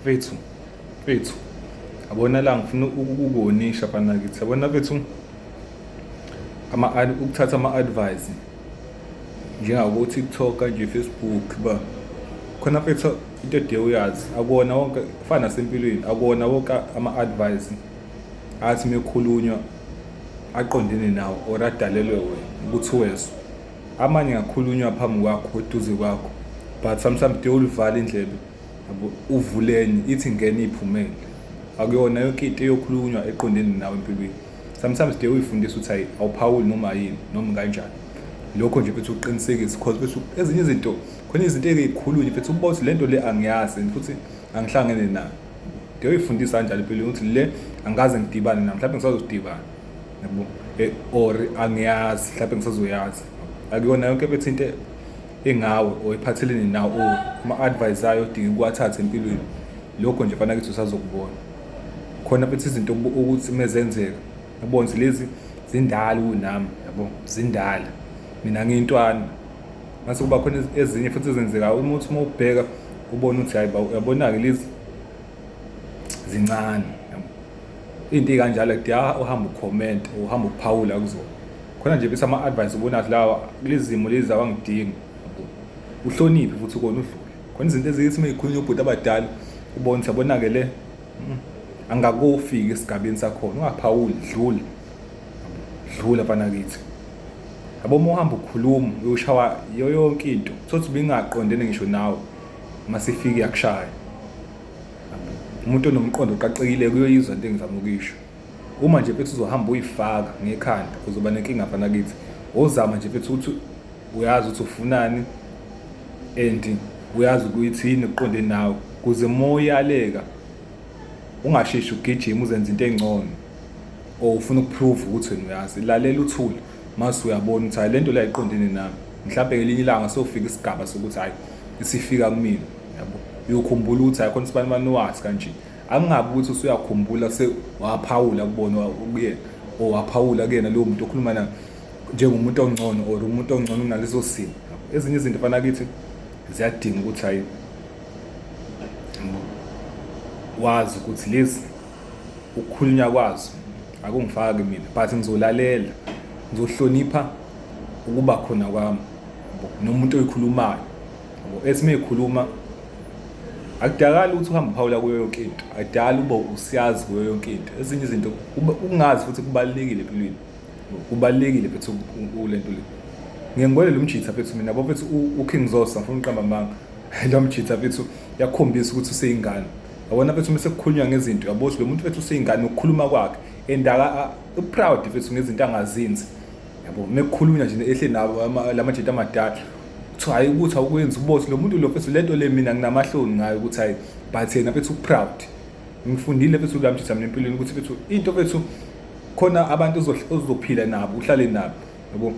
Mfethu, mfethu, yabona la ngifuna ukukubonisha mfana kithi. Yabona mfethu, ama ukuthatha ama-advice njengako-TikTok kanje, Facebook ba khona mfethu, into ede uyazi akuwona wonke, kufana nasempilweni, akuwona wonke ama-advice athi mekhulunywa aqondene nawo or adalelwe wena ukuthi uwezwe. Amanye ngakhulunywa phambi kwakho, eduze kwakho, but sometimes de ulivala indlebe, yabo, uvuleni ithi ngene iphumele. Akuyona yonke into eyokhulunywa eqondene nawe empilweni. Sometimes de uyifundisa ukuthi hayi, awuphawuli noma yini noma kanjani. Lokho nje mfethu uqinisekise, cause mfethu ezinye izinto khona, izinto ey'khulunywe mfethu, ubona ukuthi lento le angiyazi and futhi angihlangene nayo. De uyifundisa kanjalo empilweni ukuthi le angikaze ngidibane nayo, mhlawumbe ngisazodibana, yabo, or angiyazi, mhlawumbe ngisazoyazi. Akuyona yonke mfethu into engawe or iphathelene nawe or ama-advice ayo odinga ukuwathatha empilweni. Lokho nje mfana kithi usazokubona khona mfethu, izinto ukuthi mezenzeka ubone ukuthi lezi zindala kunami, yabo, zindala, mina ngiyintwana. Mase kuba khona ezinye futhi ezenzekayo, uma uthi uma ubheka ubone ukuthi hayi, uyabona-ke lezi zincane, yabo. Into ey'kanjalo kudinga uhambe ukhomenta, uhambe uphawula kuzona. Khona nje bese ama-advice ubona ukuthi lawa kulezi zimo lezi awangidingi, yabo. Uhloniphe futhi ukona udlule. Khona izinto ezithi uma y'khulunywa obhuti abadala ubone ukuthi yabona-ke le angakufiki esigabeni sakhona, ungaphawuli, dlula, dlula mfana kithi. Yabo, uma uhamba ukhuluma uyoshawa yonke into, uthole ukuthi ibingaqondene ngisho nawe, mase ifika iyakushaya. Umuntu onomqondo oqaqekile kuyoyizwa into engizama ukuyisho. Uma nje mfethu uzohamba uyifaka ngekhanda, uzoba nenkinga mfana kithi. Ozama nje mfethu ukuthi uyazi ukuthi ufunani and uyazi ukuthi yini ekuqonde nawe, kuze uma uyaleka ungasheshi ugijima uzenze into engcono or ufuna uku-prove ukuthi wena uyazi. Lalela uthule, mase uyabona ukuthi hayi, lento le ayiqondene nami. Mhlampe ngelinye ilanga sofika isigaba sokuthi hayi, isifika kumina, yabo, uyokhumbula ukuthi hayi, khona sibani bani wathi kanje. Akungabi ukuthi usuyakhumbula waphawula kubona kuyena or waphawula kuyena lowo muntu okhuluma naye njengomuntu ongcono or umuntu ongcono kunaleso simo. Ezinye izinto fana kithi ziyadinga ukuthi hayi, wazi ukuthi lezi ukukhulunywa kwazo akungifaki mina, but ngizolalela, ngizohlonipha ukuba khona kwami nomuntu oyikhulumayo, yabo. Ethi uma ekhuluma akudakali ukuthi uhambe uphawula kuyo yonke into, akudali ube usiyazi kuyo yonke into. Ezinye izinto ukungazi futhi kubalulekile empilweni, kubalulekile mfethu kule nto le. Ngiye ngibone lo mjitha mfethu mina, yabo mfethu, uKing Zoso, ngifuna ukuqamba amanga, lo mjitha mfethu yakhombisa ukuthi useyingane, yabona mfethu, uma sekukhulunywa ngezinto, yabo, ukuthi lo muntu mfethu useyingane ukukhuluma kwakhe and u-proud mfethu ngezinto angazenzi, yabo. Mekukhulunywa nje ehle nabo lamajita amadala, kuthiwa hayi, ukuthi awukwenzi, ubone lo muntu lo mfethu, lento le mina nginamahloni ngayo ukuthi hayi, but yena mfethu u-proud. Ngifundile mfethu la mjitha mina empilweni ukuthi mfethu into mfethu khona abantu ozophila nabo, uhlale nabo, yabo,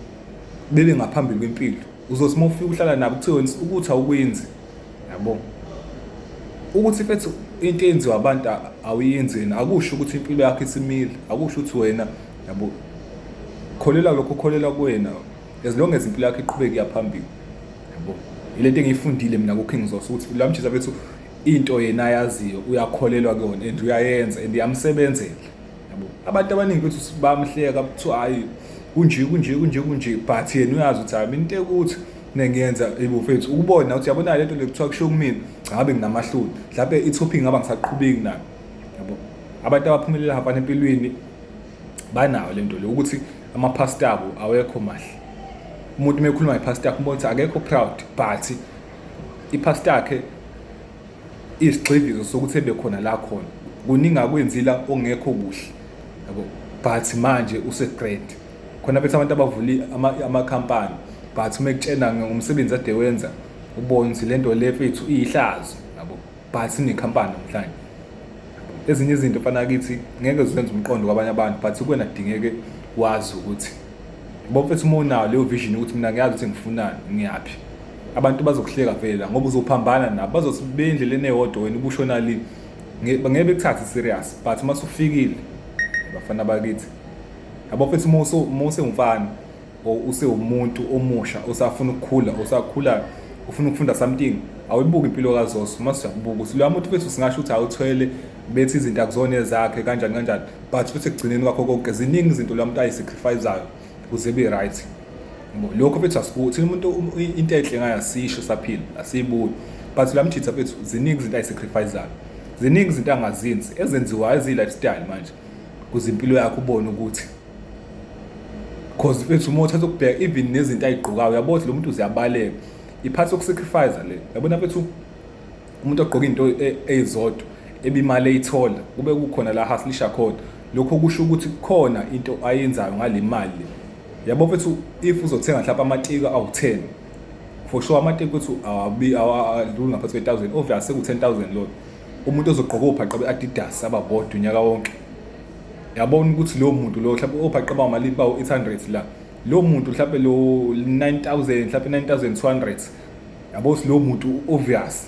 bebe ngaphambili kwempilo. Uzothi uma ufika uhlala nabo, kuthiwe ukuthi awukwenzi, yabo, ukuthi mfethu into eyenziwa abantu awuyenzi wena, akusho ukuthi impilo yakho isimile, akusho ukuthi wena, yabo, kholelwa lokho ukholelwa kuwena, as long as impilo yakho iqhubeka iya phambili, yabo. Ilento engiyifundile mina ku-King Zoso, ukuthi la mjitha mfethu into yena ayaziyo uyakholelwa kuyona and uyayenza and iyamsebenzela, yabo. Abantu abaningi mfethu bamhleka, kuthiwa hayi, kunje kunje kunje kunje, but yena uyazi ukuthi hayi, mina into ekuthi nengiyenza, yebo mfethu, ukubona ukuthi yabona lento le kuthiwa kusho kumina, cha, ngabe nginamahloni, mhlawumbe i-topic ngaba ngisaqhubeki nayo, yabo. Abantu abaphumelela hafana empilweni banayo lento le ukuthi ama-past abo awekho mahle. Umuntu uma ekhuluma nge-past yakhe, ubona ukuthi akekho proud, but i-past yakhe iyisigxivizo sokuthi ebe khona la khona. Kuningi akwenzile okungekho kuhle, yabo, but manje use-grand khona bethi abantu abavula amakhampani, but uma ekutshena ngomsebenzi ade wenza, ubone ukuthi lento le mfethu iyihlazo, yabo, but inekhampani namhlanje. Ezinye izinto fana kithi ngeke zenze umqondo kwabanye abantu, but kuwena kudingeke wazi ukuthi, yabo mfethu, uma unayo leyo vision ukuthi mina ngiyazi ukuthi ngifunani, ngiyaphi, abantu bazokuhleka vele ngoba uzophambana nabo, bazothi beyendleleni eyodwa, wena ubushona le, ngeke bekuthathe serious. But uma usufikile, bafana bakithi, yabo mfethu, uma usewumfana or usewumuntu omusha osafuna ukukhula, osakhula ufuna ukufunda something. Awuyibuki impilo kaZoso uma siyakubuka ukuthi loya muntu mfethu singasho ukuthi awuthwele bethi izinto akuzona ezakhe kanjani kanjani, but futhi ekugcineni kwakho konke ziningi izinto loya muntu ayisacrifice-ayo ukuze ebe right. Lokho mfethu asikuthi umuntu into enhle ngayo asisho saphila asiyibuki, but la mjitha mfethu ziningi izinto ayisacrifice-ayo, ziningi izinto angazenzi ezenziwayo eziyi-lifestyle manje ukuze impilo yakho ubone ukuthi cause mfethu uma uthatha ukubheka even nezinto ayigqokayo uyabona ukuthi lo muntu uziyabaleka iphathi yokusacrifice le. Yabona mfethu umuntu ogqoka into eyizodwa ebimali eyithola kube kukhona la hustlisha khona, lokho kusho ukuthi kukhona into ayenzayo ngale mali le. Yabo mfethu if uzothenga mhlawumbe amatika awu-10 for sure amatiki mfethu awadluli ngaphansi kwe-1000, obvious seku-10,000 loyo. Umuntu ozogqoka ophaqa be-Adidas ababodwa unyaka wonke, yabona ukuthi lowo muntu lo mhlawumbe ophaqa bawu-malini, bawu-800 la, lowo muntu mhlawumbe lo 9000 mhlawumbe 9200, yabo ukuthi lowo muntu obvious.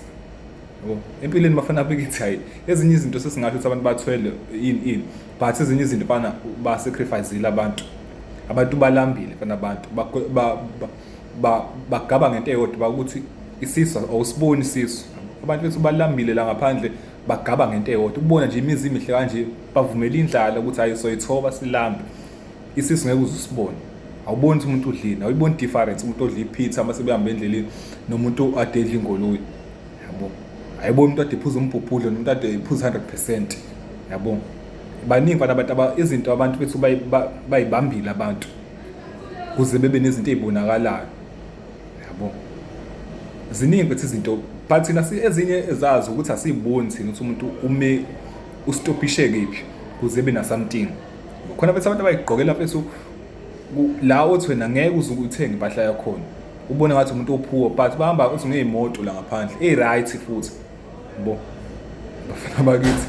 Yabo empilweni bafana bekithi hayi ezinye izinto sesingasho ukuthi abantu bathwele ini ini, but ezinye izinto fana ba-sacrifice-ile abantu, abantu balambile fana, abantu bagaba ngento eyodwa ukuthi isisu awusiboni isisu, abantu bethu balambile la ngaphandle bagaba ngento eyodwa. Ukubona nje imizi imihle kanje bavumela indlala ukuthi hayi soyithoba silambe, isisu ngeke uze usibone. Awuboni ukuthi umuntu udlini, awuyiboni difference umuntu odla iphitha uma sebehamba endleleni nomuntu ade edla ingoloyi, yabo. Ayiboni umuntu ade ephuza umbhubhudlo nomuntu ade ephuza 100%, yabo. Baningi fana abantu izinto abantu bethu bayibambile abantu kuze bebe nezinto ey'bonakalayo, yabo. Ziningi mfethu izinto but thina ezinye ezazi ukuthi asiyiboni thina ukuthi umuntu ume ustopishe kephi kuze ebe na-something. Khona mfethu abantu abayigqokela mfethu la othi wena ngeke uze uthenge impahla yakhona, ubone ngathi umuntu ophuwa, but bahamba uthi ngey'moto la ngaphandle eyi-right futhi, yabo. Bafana bakithi.